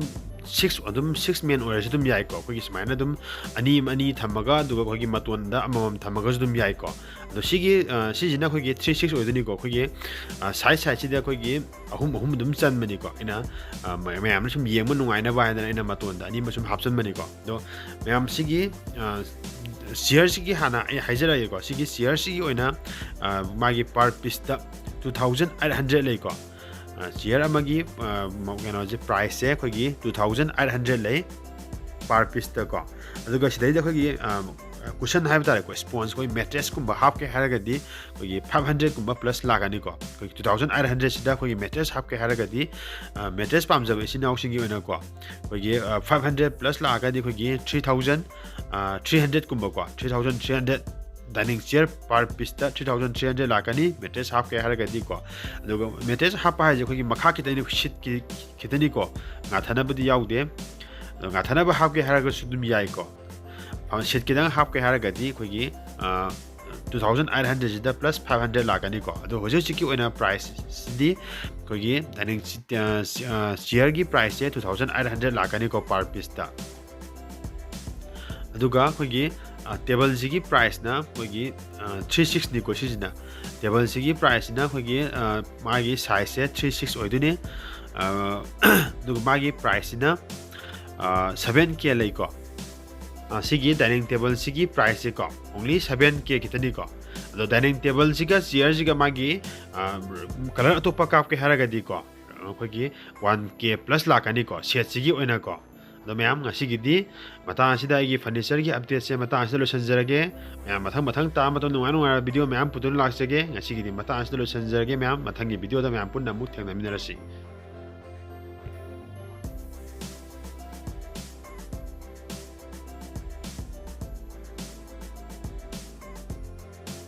ꯁꯤꯛꯁ ꯑꯗꯨꯝ ꯁꯤꯛꯁ ꯃꯦꯟ ꯑꯣꯏꯔꯁꯨ ꯑꯗꯨꯝ ꯌꯥꯏꯀꯣ꯫ ꯑꯩꯈꯣꯏꯒꯤ ꯁꯨꯃꯥꯏꯅ ꯑꯗꯨꯝ ꯑꯅꯤ ꯑꯅꯤ ꯊꯝꯃꯒ, ꯑꯗꯨꯒ ꯑꯩꯈꯣꯏꯒꯤ ꯃꯇꯣꯟꯗ ꯑꯃꯃꯝ ꯊꯝꯃꯒꯁꯨ ꯑꯗꯨꯝ ꯌꯥꯏꯀꯣ꯫ ꯑꯗꯣ ꯁꯤꯒꯤ ꯑ, ꯁꯤꯁꯤꯅ ꯑꯩꯈꯣꯏꯒꯤ ꯊ꯭ꯔꯤ ꯁꯤꯛꯁ ꯑꯣꯏꯗꯣꯏꯅꯤꯀꯣ꯫ ꯑꯩꯈꯣꯏꯒꯤ ꯁꯥꯏꯠ ꯁꯥꯏꯠꯁꯤꯗ ꯑꯩꯈꯣꯏꯒꯤ ꯑꯍꯨꯝ ꯑꯍꯨꯝ ꯑꯗꯨꯝ ꯆꯟꯕꯅꯤꯀꯣ꯫ ꯑꯩꯅ ꯑ, ꯃ- ꯃꯌꯥꯝꯅ ꯁꯨꯝ ꯌꯦꯡꯕ ꯅꯨꯡꯉꯥꯏꯅꯕ ꯍꯥꯏꯗꯅ ꯑꯩꯅ ꯃꯇꯣꯟꯗ ꯑꯅꯤ ꯑꯃ ꯁꯨꯝ ꯍꯥꯞꯆꯟꯕꯅꯤꯀꯣ꯫ ꯑꯗꯣ ꯃꯌꯥꯝ ꯁꯤꯒꯤ ꯆꯤꯌꯔꯁꯤꯒꯤ ꯍꯥꯟꯅ ꯑꯩ ꯍꯥꯏꯖꯔꯛꯑꯒꯦꯀꯣ꯫ ꯁꯤꯒꯤ ꯆꯤꯌꯔꯁꯤꯒꯤ ꯑꯣꯏꯅ ꯑ, ꯃꯥꯒꯤ per piece two thousand eight hundred ꯂꯩꯀꯣ꯫ ꯆꯤꯌꯔ ꯑꯃꯒꯤ ꯑ, ꯃ- ꯀꯩꯅꯣꯁꯦ, ꯄ꯭ꯔꯥꯏꯁꯁꯦ ꯑꯩꯈꯣꯏꯒꯤ ꯇꯨ ꯊꯥꯎꯖꯟ ꯑꯩꯠ ꯍꯟꯗ꯭ꯔꯦꯗ ꯂꯩ ꯄꯥꯔ ꯄꯤꯁꯇꯀꯣ꯫ ꯑꯗꯨꯒ ꯁꯤꯗꯩꯗ ꯑꯩꯈꯣꯏꯒꯤ ꯀꯨꯁꯟ ꯍꯥꯏꯕ ꯇꯥꯔꯦꯀꯣ, ꯁ꯭ꯄꯣꯟꯖ, ꯑꯩꯈꯣꯏ ꯃꯦꯇ꯭ꯔꯦꯁꯀꯨꯝꯕ ꯍꯥꯞꯀꯦ ꯍꯥꯏꯔꯒꯗꯤ ꯑꯩꯈꯣꯏꯒꯤ ꯐꯥꯏꯚ ꯍꯟꯗ꯭ꯔꯦꯗꯀꯨꯝꯕ ꯄ꯭ꯂꯁ ꯂꯥꯛꯀꯅꯤꯀꯣ꯫ ꯑꯩꯈꯣꯏꯒꯤ ꯇꯨ ꯊꯥꯎꯖꯟ ꯑꯩꯠ ꯍꯟꯗ꯭ꯔꯦꯗꯁꯤꯗ ꯑꯩꯈꯣꯏꯒꯤ ꯃꯦꯇ꯭ꯔꯦꯁ ꯍꯥꯞꯀꯦ ꯍꯥꯏꯔꯒꯗꯤ, ꯃꯦꯇ꯭ꯔꯦꯁ ꯄꯥꯝꯖꯕ ꯏꯆꯤꯟ ꯏꯅꯥꯎꯁꯤꯡꯒꯤ ꯑꯣꯏꯅꯀꯣ, ꯑꯩꯈꯣꯏꯒꯤ ꯐꯥꯏꯚ ꯍꯟꯗ꯭ꯔꯦꯗ ꯄ꯭ꯂꯁ ꯂꯥꯛꯑꯒꯗꯤ ꯑꯩꯈꯣꯏꯒꯤ ꯊ꯭ꯔꯤ ꯊꯥꯎꯖꯟ ꯊ꯭ꯔꯤ ꯍꯟꯗ꯭ꯔꯦꯗꯀꯨꯝꯕꯀꯣ, three thousand three hundred. Dining chair per piece three thousand three hundred ꯂꯥꯛꯀꯅꯤ, ꯃꯦꯇ꯭ꯔꯦꯁ ꯍꯥꯞꯀꯦ ꯍꯥꯏꯔꯒꯗꯤꯀꯣ꯫ ꯑꯗꯨꯒ ꯃꯦꯇ꯭ꯔꯦꯁ ꯍꯥꯞꯄ ꯍꯥꯏꯁꯦ ꯑꯩꯈꯣꯏꯒꯤ ꯃꯈꯥ ꯈꯤꯇꯪ ꯁꯤꯠꯀꯤ ꯈꯤꯇꯅꯤꯀꯣ, ꯉꯥꯊꯅꯕꯗꯤ ꯌꯥꯎꯗꯦ꯫ ꯑꯗꯣ ꯉꯥꯊꯅꯕ ꯍꯥꯞꯀꯦ ꯍꯥꯏꯔꯒꯁꯨ ꯑꯗꯨꯝ ꯌꯥꯏꯀꯣ꯫ ꯁꯤꯠ ꯈꯤꯇꯪ ꯍꯥꯞꯀꯦ ꯍꯥꯏꯔꯒꯗꯤ ꯑꯩꯈꯣꯏꯒꯤ ꯇꯨ ꯊꯥꯎꯖꯟ ꯑꯩꯠ ꯍꯟꯗ꯭ꯔꯦꯗꯁꯤꯗ ꯄ꯭ꯂꯁ ꯐꯥꯏꯚ ꯍꯟꯗ꯭ꯔꯦꯗ ꯂꯥꯛꯀꯅꯤꯀꯣ꯫ ꯑꯗꯣ ꯍꯧꯖꯤꯛ ꯍꯧꯖꯤꯛꯀꯤ ꯑꯣꯏꯅ ꯄ꯭ꯔꯥꯏꯁꯁꯤꯗꯤ ꯑꯩꯈꯣꯏꯒꯤ ꯗꯥꯏꯅꯤꯡ ꯆꯤꯌꯔꯒꯤ ꯄ꯭ꯔꯥꯏꯁꯁꯦ ꯇꯨ ꯊꯥꯎꯖꯟ ꯑꯩꯠ ꯍꯟꯗ꯭ꯔꯦꯗ ꯂꯥꯛꯀꯅꯤꯀꯣ ꯄꯥꯔ ꯄꯤꯁꯇ꯫ ꯑꯗꯨꯒ ꯑꯩꯈꯣꯏꯒꯤ ꯇꯦꯕꯜꯁꯤꯒꯤ ꯄ꯭ꯔꯥꯏꯁꯅ ꯑꯩꯈꯣꯏꯒꯤ ꯊ꯭ꯔꯤ ꯁꯤꯛꯁꯅꯤꯀꯣ꯫ ꯁꯤꯁꯤꯅ ꯇꯦꯕꯜꯁꯤꯒꯤ ꯄ꯭ꯔꯥꯏꯁꯁꯤꯅ ꯑꯩꯈꯣꯏꯒꯤ ꯃꯥꯒꯤ ꯁꯥꯏꯖꯁꯦ ꯊ꯭ꯔꯤ ꯁꯤꯛꯁ ꯑꯣꯏꯗꯣꯏꯅꯤ꯫ ꯑꯗꯨꯒ ꯃꯥꯒꯤ ꯄ꯭ꯔꯥꯏꯁꯁꯤꯅ ꯁꯚꯦꯟ ꯀꯦ ꯂꯩꯀꯣ꯫ ꯁꯤꯒꯤ ꯗꯥꯏꯅꯤꯡ ꯇꯦꯕꯜꯁꯤꯒꯤ ꯄ꯭ꯔꯥꯏꯁꯁꯦꯀꯣ, ꯑꯣꯡꯂꯤ ꯁꯚꯦꯟ ꯀꯦ ꯈꯤꯇꯅꯤꯀꯣ꯫ ꯑꯗꯣ ꯗꯥꯏꯅꯤꯡ ꯇꯦꯕꯜꯁꯤꯒ ꯆꯤꯌꯔꯁꯤꯒ ꯃꯥꯒꯤ ꯀꯂꯔ ꯑꯇꯣꯞꯄ ꯀꯥꯞꯀꯦ ꯍꯥꯏꯔꯒꯗꯤꯀꯣ, ꯑꯩꯈꯣꯏꯒꯤ ꯋꯥꯟ ꯀꯦ ꯄ꯭ꯂꯁ ꯂꯥꯛꯀꯅꯤꯀꯣ, ꯁꯦꯠꯁꯤꯒꯤ ꯑꯣꯏꯅꯀꯣ꯫ ꯑꯗꯣ ꯃꯌꯥꯝ, ꯉꯁꯤꯒꯤꯗꯤ ꯃꯇꯥꯡ ꯑꯁꯤꯗ ꯑꯩꯒꯤ ꯐꯔꯅꯤꯆꯔꯒꯤ ꯑꯞꯗꯦꯠꯁꯦ ꯃꯇꯥꯡ ꯑꯁꯤꯗ ꯂꯣꯏꯁꯤꯟꯖꯔꯒꯦ꯫ ꯃꯌꯥꯝ, ꯃꯊꯪ ꯃꯊꯪ ꯇꯥꯕ ꯃꯇꯝ ꯅꯨꯡꯉꯥꯏ ꯅꯨꯡꯉꯥꯏꯕ ꯚꯤꯗꯤꯑꯣ ꯃꯌꯥꯝ ꯄꯨꯗꯨꯅ ꯂꯥꯛꯆꯒꯦ꯫ ꯉꯁꯤꯒꯤꯗꯤ ꯃꯇꯥꯡ ꯑꯁꯤꯗ ꯂꯣꯏꯁꯤꯟꯖꯔꯒꯦ꯫ ꯃꯌꯥꯝ, ꯃꯊꯪꯒꯤ ꯚꯤꯗꯤꯑꯣꯗ ꯃꯌꯥꯝ ꯄꯨꯟꯅ ꯑꯃꯨꯛ ꯊꯦꯡꯅꯃꯤꯟꯅꯔꯁꯤ꯫